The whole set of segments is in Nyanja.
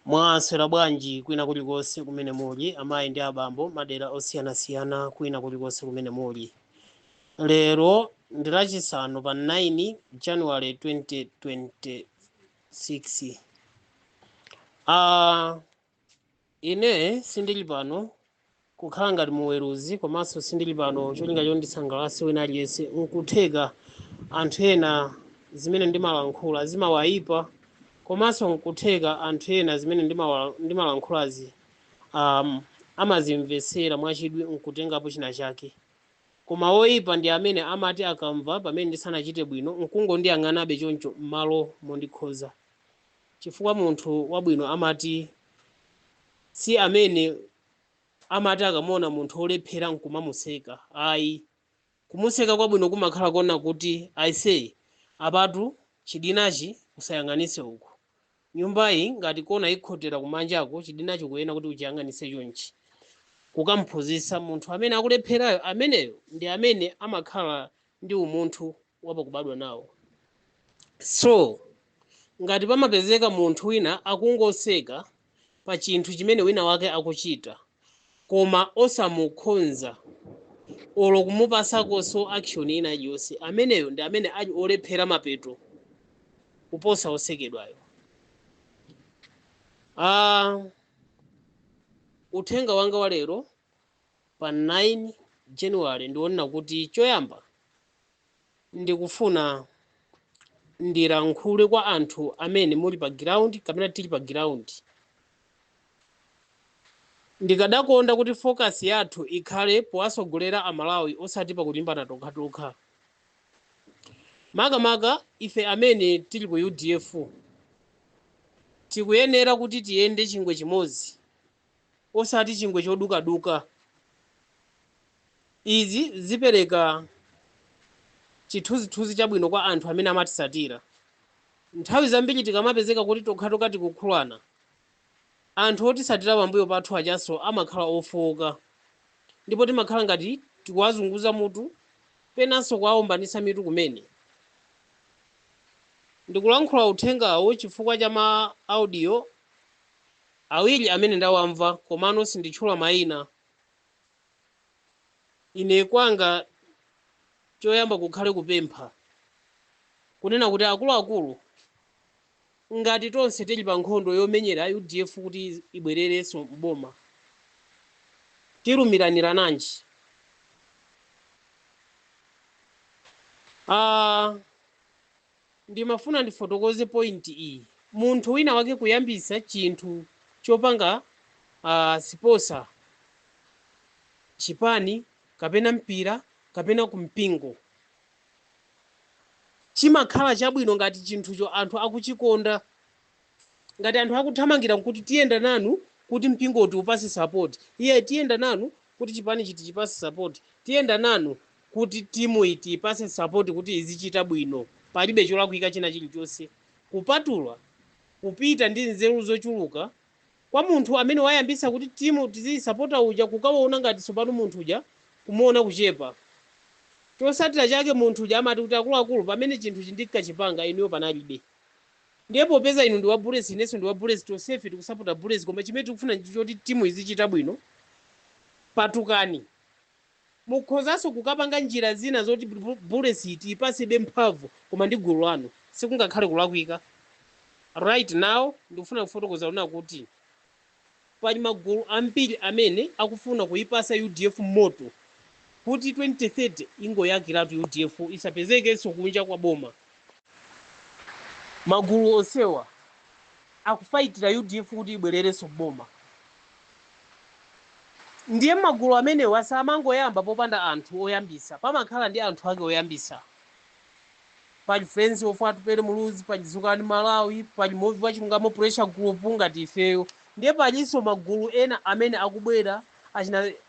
Mwaswera bwanji kwina kulikonse kumene muli, amayi ndi abambo, madera osiyanasiyana kwina kulikonse kumene muli? Lero ndi Lachisanu pa 9 January 2026. Ine sindili pano kukhala ngati muweruzi, komanso sindili pano cholinga chondisangalatse wina aliyense. Nkutheka anthu ena zimene ndimalankhula zimawayipa, komanso nkutheka anthu ena zimene ndimalankhulazi amazimvetsera mwachidwi nkutengapo china chake. Koma woyipa ndi amene amati akamva pamene ndisanachite bwino nkungondiyang'anabe choncho m'malo mondikhoza, chifukwa munthu wabwino amati si amene amati akamuona munthu wolephera nkumamuseka, ayi. Kumuseka kwabwino kumakhala kuona kuti, "Aiseye, apatu chidinachi usayang'anise uku. Nyumbayi ngati kona ikhotera kumanjako, chidinachi kuyena kuti uchiyang'anise chonchi." Kukamphunzitsa munthu amene akulepherayo, ameneyo ndi amene amakhala ndi umunthu wapakubadwa nawo. So ngati pamapezeka munthu wina akungoseka pa chinthu chimene wina wake akuchita koma osamukhonza olo kumupasakonso action ina iliyonse, ameneyo ndi amene ali olephera mapeto kuposa osekedwayo. Uthenga wanga wa lero pa 9 January ndionena kuti choyamba ndikufuna ndilankhule kwa anthu amene muli pa ground kapena tili pa ground. Ndikadakonda kuti focus yathu ikhale powasogolera Amalawi, osati pakulimbana tokhatokha. Makamaka ife amene tili ku UDF, tikuyenera kuti tiyende chingwe chimodzi, osati chingwe chodukaduka. Izi zipereka chithunzithunzi chabwino kwa anthu amene amatisatira. Nthawi zambiri tikamapezeka kuti tokhatokha tikukhulana, anthu otisatira pambuyo pathu ajanso amakhala ofowoka, ndipo timakhala ngati tikuwazunguza mutu, penanso kuwawombanitsa mitu kumene. Ndikulankhula uthengawu chifukwa cha ma audio awiri amene ndawamva, komano sinditchula mayina. Ine kwanga choyamba kukhale kupempha kunena kuti, akuluakulu, ngati tonse tili pa nkhondo yomenyera UDF kuti ibwererenso mboma, tilumiranirananji? Ndimafuna ndifotokoze point iyi. Munthu wina wake kuyambisa chinthu chopanga sponsor chipani kapena mpira kapena kumpingo, chimakhala chabwino ngati chinthucho anthu akuchikonda, ngati anthu akuthamangira nkuti, "Tiyenda nanu kuti mpingo tiupase support, iye tiyenda nanu kuti chipani chiti chipase support, tiyenda nanu kuti timu iyi tiyipase support kuti izichita bwino," palibe cholakwika china chilichonse, kupatula kupita ndi nzeru zochuluka kwa munthu amene wayambisa kuti timu tiziyisapota uja, kukaona ngati tsopano munthu uja kumuona kuchepa. Chosatira chake munthu uja amati kuti, "Akuluakulu, pamene chinthu chindikachipanga inuyo panalibe. Ndiye popeza inu ndi wa Bullets, inenso ndi wa Bullets, tonsefe tikusapota Bullets, koma chimene tikufuna ndi choti timu izichita bwino, patukani. Mukhozanso kukapanga njira zina zoti Bullets tiyipasebe mphamvu, koma ndi gulu lanu." Sikungakhale kulakwika. Right now ndikufuna kufotokoza kunena kuti pali magulu ambiri amene akufuna kuyipasa UDF moto kuti 2030 ingoyakiratu, UDF isapezekenso kunja kwa boma. Magulu onsewa akufayitira UDF kuti ibwererenso boma. Ndiye magulu amenewa samangoyamba popanda anthu oyambisa, pamakhala ndi anthu ake oyambisa. Pali Friends of Atupele Muluzi, pali Zukani Malawi, pali Muvi wa Chilungamo Pressure Group ngati ifeyo, ndiye palinso magulu ena amene akubwera,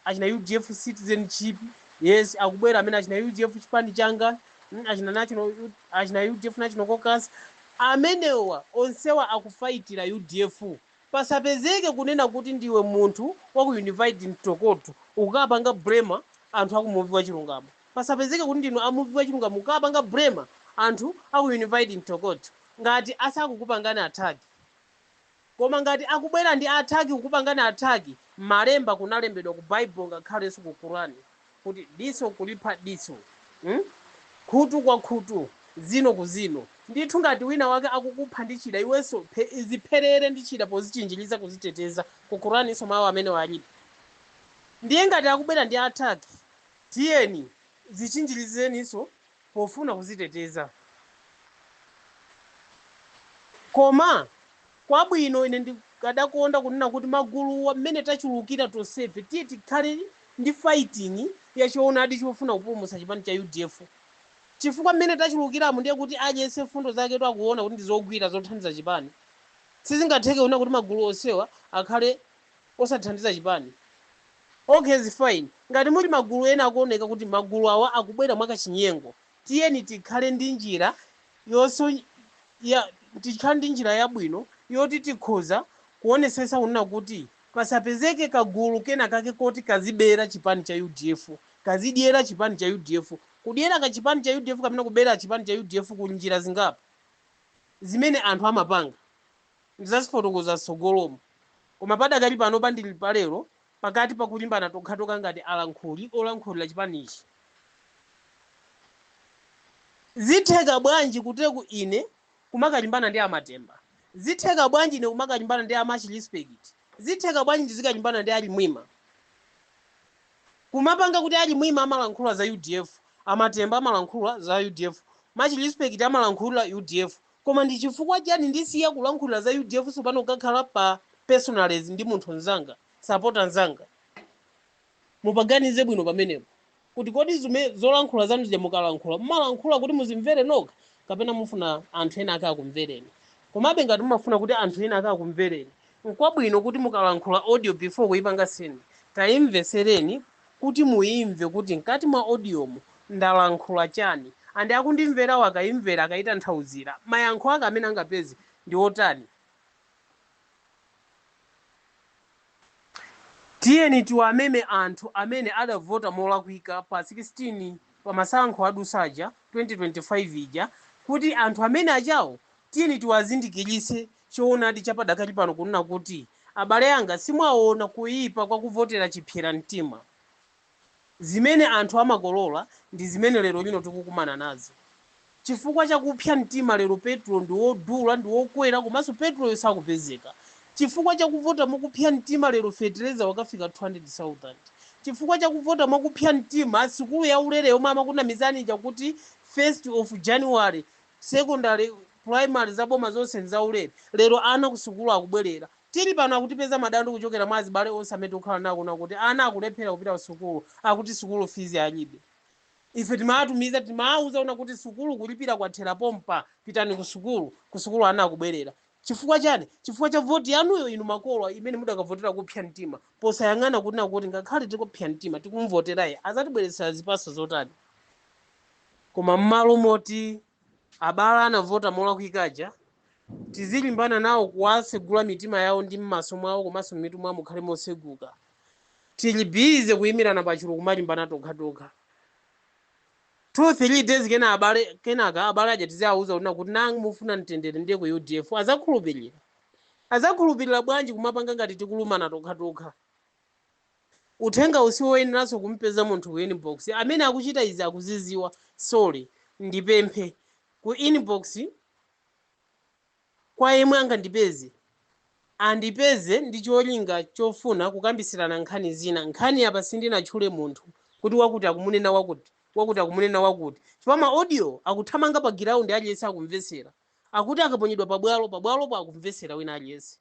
achina UDF Citizenship, yes, akubwera amene achina UDF Chipani Changa, achina national, achina UDF National Caucus. Amenewa onsewa akufayitira UDF. Pasapezeke kunena kuti ndiwe munthu wa ku Unified Mtokoto ukapanga blame anthu aku Muvi wa Chilungamo. Pasapezeke kuti ndinu amuvi wa Chilungamo ukapanga blame anthu aku Unified Mtokoto ngati asakukupangani attack. Koma ngati akubwera ndi attack, kukupangani attack, malemba kunalembedwa ku Bible ngakhalenso ku Quran kuti diso kulipha diso, Khutu kwa khutu, zino ku zino. Ndithu ngati wina wake akukupha ndi chida, iwenso zipherere ndi chida pozichinjiriza, kuziteteza. Ku Quraninso mawu amenewa alipo. Ndiye ngati akubwera ndi attack, tiyeni zichinjirizeninso pofuna kuziteteza. Koma kwabwino ine ndikadakonda kunena kuti maguluwa mmene tachulukira tonsefe, tiye tikhale ndi fighting ya choonadi chofuna kupulumutsa chipani cha udf, chifukwa mmene tachulukiramu ndiye kuti aliyense mfundo zaketu akuona kuti ndi zogwira, zothandiza chipani. Sizingatheke kunena kuti magulu onsewa akhale osathandiza chipani. Okay, is fine. Ngati muli magulu ena akuoneka kuti magulu awa akubwera mwakachinyengo, tiyeni tikhale ndi njira yonso ya tikhale ndi njira yabwino yoti tikhoza kuonesesa kunena kuti pasapezeke kagulu kena kake koti kazibera chipani cha udf, kazidyera chipani cha udf. Kudyera ka chipani cha udf kapena kubera chipani cha udf kuli njira zingapo zimene anthu amapanga. Ndizazifotokoza mtsogolomo, koma padakali panopa ndili palero pakati pakulimbana tokhatokha ngati alankhuli olankhulira chipanichi. Zitheka bwanji kuteku ine kumakalimbana ndi amatemba? Zitheka bwanji ine kumakalimbana ndi a Much Respect? Zitheka bwanji ndizikalimbana ndi Ali Mwima? Kumapanga kuti Ali Mwima amalankhula za udf, amatemba amalankhula za udf, Much Respect amalankhula udf, koma ndi chifukwa chani ndisiya kulankhulira za udf tsopano kukakhala pa personalize ndi munthu mzanga, supporter mzanga? Mupaganize bwino pamenepo kuti kodi zime zolankhula zanu zija mukalankhula, mumalankhula kuti muzimvere nokha kapena mufuna anthu ena ake akumvereni? Komabe ngati mumafuna kuti anthu ena ake akumvereni, nkwabwino kuti mukalankhula audio, before kuipanga send, tayimvesereni kuti muimve kuti mkati mwa audiomo ndalankhula chani, and akundimverawo akayimvera, akayitanthauzira, mayankho ake amene angapeze ndi otani. Tiyeni tiwameme anthu amene adavota molakwika pa 16 pa masankho adusaja 2025 ija, kuti anthu amene ajawo tiyeni tiwazindikiritse choonadi cha padakali pano kunena kuti, abale anga, simwaona kuipa kwa kuvotera chipsera mtima. Zimene anthu amakolola ndi zimene lero lino tikukumana nazo. Chifukwa cha kupsa mtima lero petrol ndi wodula, ndi wokwera, komanso petrolyo sakupezeka. Chifukwa cha kuvota mokupsa mtima lero fetereza wakafika 200,000. Chifukwa cha kuvota mwakupsa mtima, sukulu ya ulere yomwe amakunamizani ija kuti 1st of January secondary, primary zaboma zonse nzaulere, lero ana kusukulu akubwerera. Tili pano akutipeza madando kuchokera mwa azibale onse amene tikukhala nawo kuno kuti ana akulephera kupita kusukulu, akuti sukulu fees alibe. Ife timawatumiza, timawauza una kuti sukulu kulipira kwathera pompa, pitani kusukulu. Kusukulu ana akubwerera. Chifukwa chani? Chifukwa cha voti yanuyo inu makolo imene mudakavotera kupsa mtima, posayang'ana kuti nakuti ngakhale tikupsa mtima tikumvoterayi azatibweretsera zipatso zotani. Koma mmalo moti abale anavota molakwikaja tizilimbana nawo kuwasegula mitima yawo ndi mmaso mwawo komanso mmitu mwawo mukhale moseguka, tili busy kuyimirana pachulu, kumalimbana tokhatokha 2 3 days, kenaka abale aja tiziawuza kunena kuti nanga mufuna mtendere ndiye ku udf. Azakhulupirira? Azakhulupirira bwanji kumapanga ngati tikulumana tokhatokha? Uthenga usi woyeneranso kumpeza munthu ku inbox. Amene akuchita izi akuziziwa. Sorry, ndipemphe ku inbox kwa yemwe angandipeze, andipeze ndi cholinga chofuna kukambisirana nkhani zina. Nkhani apa sindinatchule munthu kuti wakuti akumunena wakuti, wakuti akumunena wakuti, chifukwa ma audio akuthamanga pa ground, aliyense akumvesera. Akuti akaponyedwa pabwalo, pabwalopo akumvesera wina aliyense.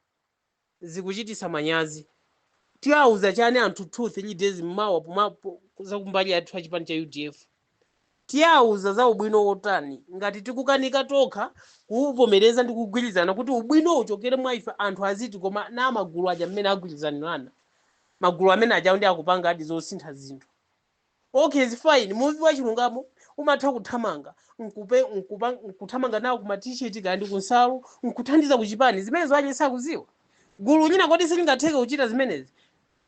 Zikuchitisa manyazi. Tiwauza chani anthu 2 3 days mmawa za kumbali yathu ya chipani cha udf? Tiyauza za ubwino wotani ngati tikukanika tokha kuuvomereza ndi kugwirizana kuti ubwino uchokere mwa ife? Anthu aziti koma na magulu aja mmene agwirizanirana, magulu amene ajawo ndi akupanga adi zosintha zinthu. Okay, is fine. Muvi wa chilungamo umatha kuthamanga nkuthamanga nawo kuma T-shirt kaya ndi kunsalu, nkuthandiza kuchipani. Zimenezo aliyense akuziwa. Gulu lina kodi silingatheke kuchita zimenezi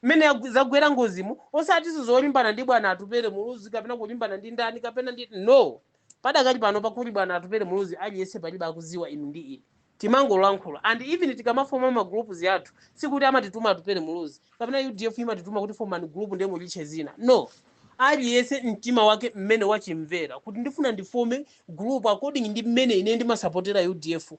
mmene zagwera ngozimu, osatinso zolimbana ndi bwana Atupele Muluzi kapena kulimbana ndi ndani kapena ndi no? Padakali pano pakuli bwana Atupele Muluzi, aliyense palibe akuziwa, inu ndi ine. Timangolankhula, and even tikamafoma ma groups yathu, sikuti amatituma Atupele Muluzi kapena UDF imatituma kuti fomani group ndiye mulitche zina. No, aliyense mtima wake mmene wachimvera kuti ndifuna ndifome group according ndi mmene ine ndimasapotera UDF,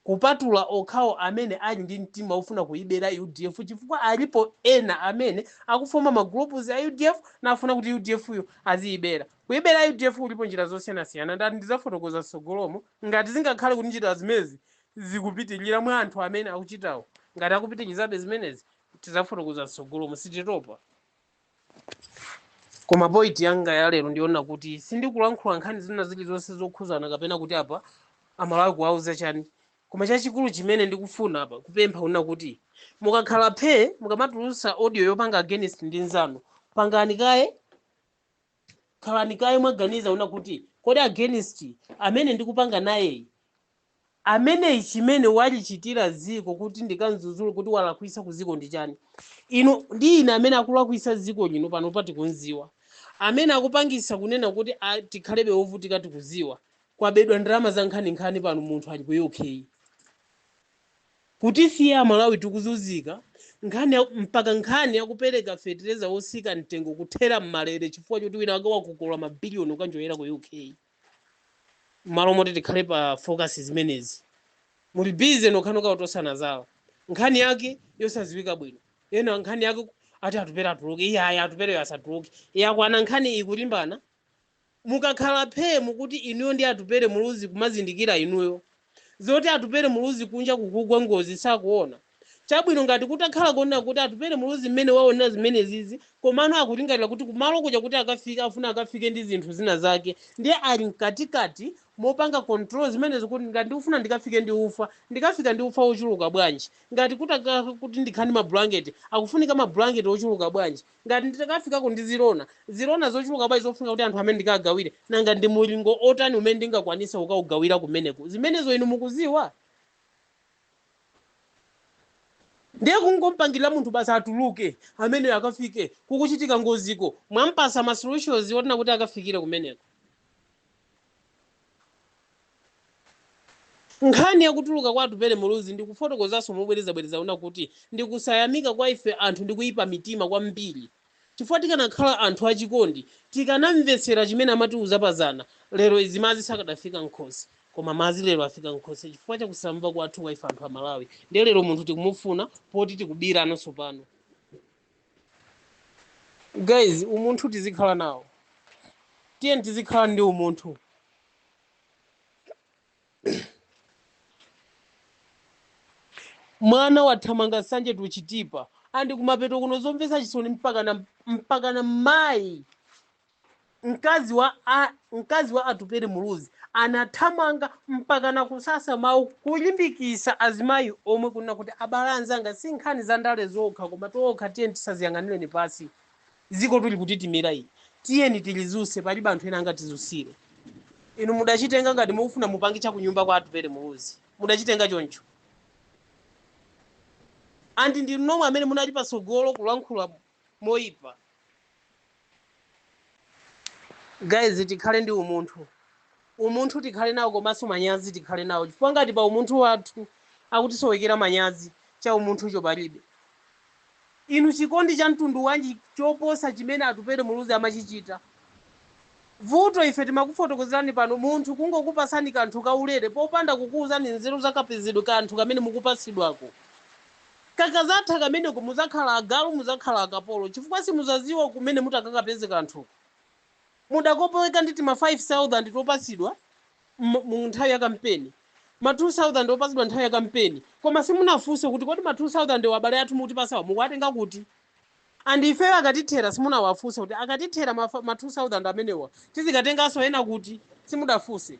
kupatula okhawo amene ali ndi mtima wofuna kuibera UDF, chifukwa alipo ena amene akufoma ma groups a UDF nafuna kuti UDF yo aziyibera. Kuibera UDF kulipo njira zosiyanasiyana, ndati ndizafotokoza m'tsogolomo ngati zingakhale kuti njira zimenezi zikupitilira mwa anthu amene akuchitawo. Ngati akupitilizabe zimenezi, tizafotokoza m'tsogolomo, sititopa. Koma point yanga ya lero ndiyonena kuti sindikulankhula nkhani zina zilizonse zokhuzana kapena kuti apa Amalawi kuwauza chani, koma chachikulu chimene ndikufuna apa kupempha kunena kuti mukakhala phee, mukamatulutsa audio yopanga against ndi nzanu, pangani kaye, khalani kaye mwaganiza kunena kuti kodi against amene ndikupanga nayeyi, ameneyi chimene walichitira dziko kuti ndikamdzudzule kuti walakwisa ku dziko ndi chani? Inu ndi ine, amene akulakwisa dziko lino panopa tikunziwa, amene akupangisa kunena kuti tikhalebe ovutika tikuziwa. Kwabedwa ndalama za nkhaninkhani pano, munthu ali ku UK kutisiya Amalawi tikuzunzika. Nkhani mpaka nkhani yakupereka fetereza wosika mtengo kuthera mmalere chifukwa choti wina wake wakokola mabiliyoni kukanjoyera ku UK. Malo moti tikhale pa focus zimenezi, muli busy nokhanokha kutosana zala, nkhani yake yosaziwika bwino. Ena nkhani yake ati Atupere atuluke, iye ayi, Atupereyo asatuluke, yakwana nkhani ikulimbana. Mukakhala phee mukuti inuyo ndi Atupele Muluzi kumazindikira inuyo zoti Atupele Muluzi kunja kukugwa ngozi sakuona? Chabwino, ngati kutakhala konena kuti Atupele Muluzi mmene waonera zimenezizi, komano akulingalira kuti kumalo kuja kuti akafike afuna akafike ndi zinthu zina zake, ndiye ali mkatikati mopanga control zimenezo kuti ngati ndikufuna ndikafike ndi ufa, ndikafika ndi ufa wochuluka bwanji? Ngati kutakhala kuti ndikhale ndi mabulangeti, akufunika mabulangeti ochuluka bwanji? Ngati nditakafikako ndi zilona, zilona zochuluka bwanji zofunika kuti anthu amene ndikagawire? Nanga ndi mulingo otani umene ndingakwanise kukaugawira kumeneko? Zimenezo inu mukuziwa? Ndiye kungompangirira munthu basi atuluke ameneyo akafike kukuchitika ngoziko, mwampasa ma solutions onena kuti akafikire kumeneko. Nkhani ya kutuluka kwa Atupele Muluzi ndikufotokozanso mobwerezabwereza kunena kuti ndikusayamika kwa ife anthu ndi kuipa mitima kwambiri chifukwa tikanakhala anthu achikondi tikanamvetsera chimene amatiuza pazana, lero izi madzi sakadafika m'khosi, koma madzi lero afika m'khosi chifukwa cha kusamva kwathu kwa ife anthu a Malawi. Ndiye lero munthu tikumufuna poti tikubirano tsopano. Guys, umunthu tizikhala nawo, tiyeni tizikhala ndi umunthu. Mwana wathamanga Nsanje to Chitipa, and kumapeto kuno zomvetsa chisoni, mpakana mayi, mkazi wa Atupele Muluzi anathamanga mpakana kusasa mawu kulimbikisa azimayi omwe kunena kuti abale anzanga, si nkhani za ndale zokha, koma tokha tiyeni tisaziyang'anireni pasi. Dziko tuli kutitimira iyi, tiyeni tilizuse, palibe anthu ena angatizusire. Inu mudachitenga ngati mukufuna mupange cha kunyumba kwa Atupele Muluzi, mudachitenga choncho, and ndinu nomwe amene munali patsogolo kulankhula moyipa. Guys, tikhale ndi umunthu, umunthu tikhale nawo, komanso manyazi tikhale nawo, chifukwa ngati pa umunthu wathu akutisowekera manyazi, cha umunthucho palibe. Inu, chikondi cha mtundu wanji choposa chimene Atupele Muluzi amachichita? Vuto ife timakufotokozerani pano, munthu kungokupasani kanthu kaulere popanda kukuuzani nzeru zakapezedwe kanthu kamene mukupasidwako, kakazatha kameneko muzakhala agalu, muzakhala akapolo, chifukwa simuzaziwa kumene mutakakapeze kanthuko. Mudakopeka ndi tima 5000 topasidwa mu nthawi ya kampeni, ma 2000 opasidwa nthawi ya kampeni, koma simunafunse kuti kodi ma 2000 wa abale athu mukutipasawa mukuwatenga kuti? And ifeyo akatithera, simunawafunse kuti akatithera ma 2000 amenewa tizikatenganso ena kuti? Simudafunse.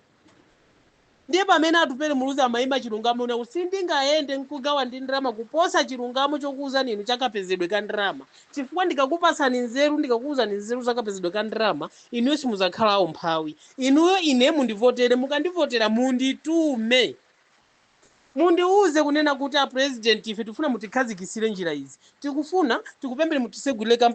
Ndiye pamene Atupele Muluzi amayima chilungamo kuti sindingayende nkugawa ndi ndalama kuposa chilungamo chokuwuzani inu chakapezedwe ka ndalama, chifukwa ndikakupasani nzeru, ndikakuwuzani nzeru zakapezedwe ka ndalama, inuyo simuzakhala aumphawi. Inuyo ine mundivotere, mukandivotera munditume, mundiuze kunena kuti a President, ife tifuna mutikhazikisire njira izi, tikufuna tikupembere mutisegulire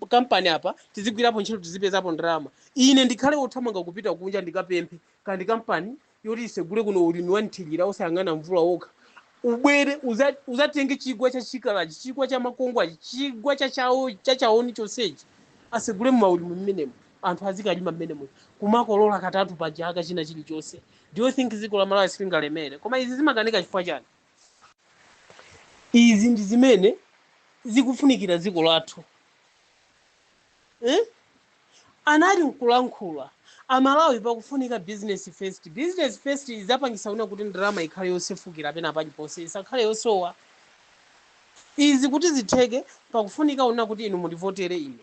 kampani apa tizigwirapo ntchito, tizipezapo ndalama. Ine ndikhale wothamanga kupita kunja ndikapemphe kandi kampani. yoti isegule kuno ulimi wa nthirira osayang'ana mvula wokha, ubwere uzatenge chigwa cha Chikalachi, chigwa cha Makongwachi, chigwa cha cha Chaoni chonsechi, asegule mumaulimi mmenemo, anthu azikalima mmenemo kumakolola katatu pa chaka china chilichonse. Do you think dziko la Malawi silingalemere? Koma izi zimakanika chifukwa chani? Izi ndi zimene zikufunikira dziko lathu, eh? Anali nkulankhula Amalawi, pakufunika business first. Business first idzapangisa kuna kuti ndalama ikhale yosefukira pena paliponse, isakhale yosowa. Izi kuti zitheke, pakufunika una kuti inu mundivotere ine.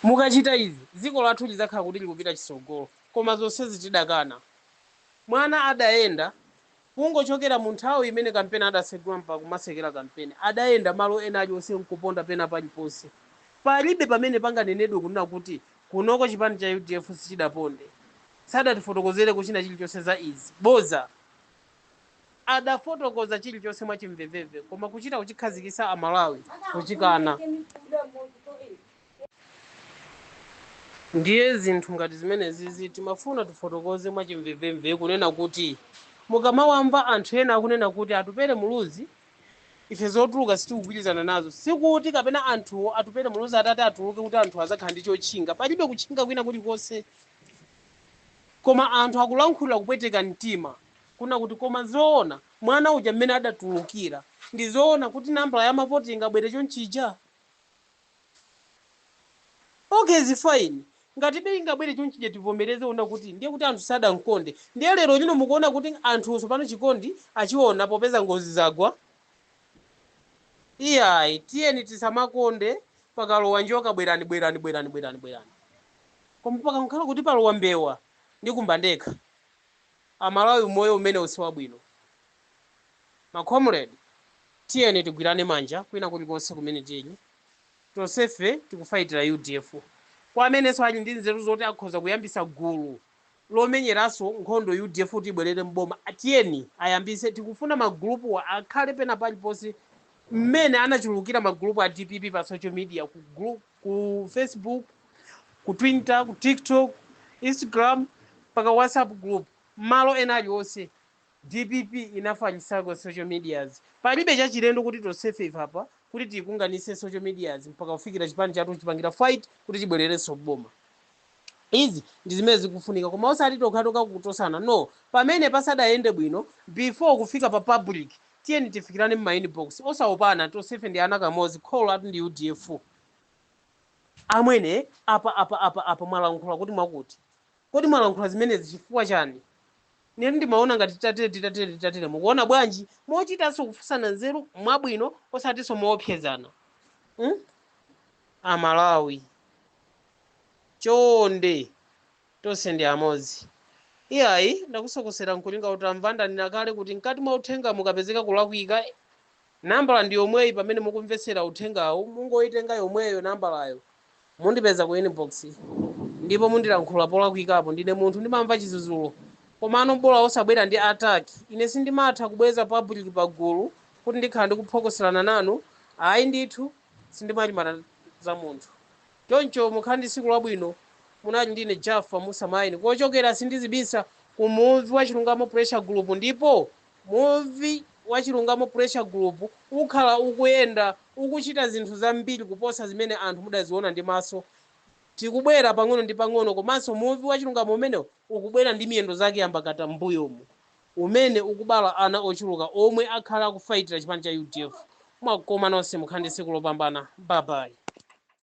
Mukachita izi, dziko lathu lidzakhala kuti likupita chitsogolo. Koma zonsezi tidakana. Mwana adayenda kungochokera mu nthawi imene kampeni adasegula mpaka kumasekera kampeni, adayenda malo ena aliwonse nkuponda pena paliponse. Palibe pamene panganenedwe kunena kuti kunoko chipani cha UDF sichidaponde. Sadatifotokozereko china chilichonse za izi. Boza. Adafotokoza chilichonse mwachimvemvemve, koma kuchita kuchikhazikitsa Amalawi kuchikana. Ndiye zinthu ngati zimenezizi timafuna tifotokoze mwachimvemvemve kunena kuti mukamawamva anthu ena akunena kuti Atupele Muluzi ife zotuluka sitikugwirizana nazo, sikuti kapena anthuwo Atupele Muluzi atati atuluke kuti anthu azakhala ndi chotchinga. Palibe kutchinga kwina kulikonse, koma anthu akulankhulira kupweteka mtima kuna kuti koma zoona mwana uja mmene adatulukira, ndi zoona kuti nambala ya mavoti ingabwere chonchija? Okay, is fine. Ngati be ingabwere chonchija, tivomereze una kuti ndiye kuti anthu sadankonde. Ndiye lero lino mukuona kuti anthu tsopano chikondi achiona popeza ngozi zagwa? Iyayi, tiyeni tisamakonde pakalowa njoka, bwerani, bwerani, bwerani, bwerani, bwerani, koma pakakhala kuti palowa mbewa, ndikumba ndekha. Amalawi, moyo umene usi wabwino. Ma comrade, tiyeni tigwirane manja kwina kulikonse kumene tili. Tonsefe tikufayitira UDF. Kwa amenenso ali ndi nzeru zoti akhoza kuyambisa gulu lomenyeranso nkhondo UDF kuti ibwerere mboma, tiyeni ayambise. Tikufuna magulupuwa akhale pena paliponse mmene anachulukira magulupu a DPP pa social media, ku group, ku Facebook, ku Twitter, ku TikTok, Instagram, paka WhatsApp group, malo ena aliwonse. DPP inafalisako social medias. Palibe chachilendo kuti tonsefe ife apa kuti tikunganise social medias mpaka kufikira chipani chathu chipangira fight kuti chibwererenso boma. Izi ndi zimene zikufunika, koma osati tokhatokha kutosana, no. Pamene pasadayende bwino, before kufika pa public, tiyeni tifikirane mma inbox, osaopana. Tonsefe ndi ana kamodzi, kholo atu ndi UDF. Amwene, apa apa apa apa mwalankhula kuti mwakuti, kodi mwalankhula zimenezi chifukwa chani? Ine ndimaona ngati titatere, titatere, titatere, mukuona bwanji? Mochitanso kufunsana nzeru mwabwino, osatinso moopsezana, Amalawi, chonde, tonse ndi amodzi. Iyayi, ndakusokosera nkulinga utamva. Ndanena kale kuti mkati mwa uthenga mukapezeka kulakwika, nambala ndi yomweyi. Pamene mukumvetsera uthengawu, mungoyitenga yomweyo nambalayo, mundipeza ku inbox ndipo mundilankhula polakwikapo. Ndine munthu, ndimamva chizuzulo, komano bola osabwera ndi attack. Ine sindimatha kubweza public pagulu kuti ndikhala ndikuphokoserana nanu. Ayi ndithu, sindimalimana za munthu. Choncho mukhale ndi tsiku labwino. Munali ndine Jaffa Musa Maini, kochokera sindizibisa ku Muvi wa Chilungamo Pressure Group. Ndipo Muvi wa Chilungamo Pressure Group ukhala ukuyenda, ukuchita zinthu zambiri kuposa zimene anthu mudaziona ndi maso. Tikubwera pang'ono ndi pang'ono, komanso muvi wa chilungamo umenewo ukubwera ndi miyendo zake yambakata m'mbuyomu, umene ukubala ana ochuluka omwe akhala akufayitira chipani cha UDF. Mwakoma nonse, mukhale ndi tsiku lopambana. Bye bye.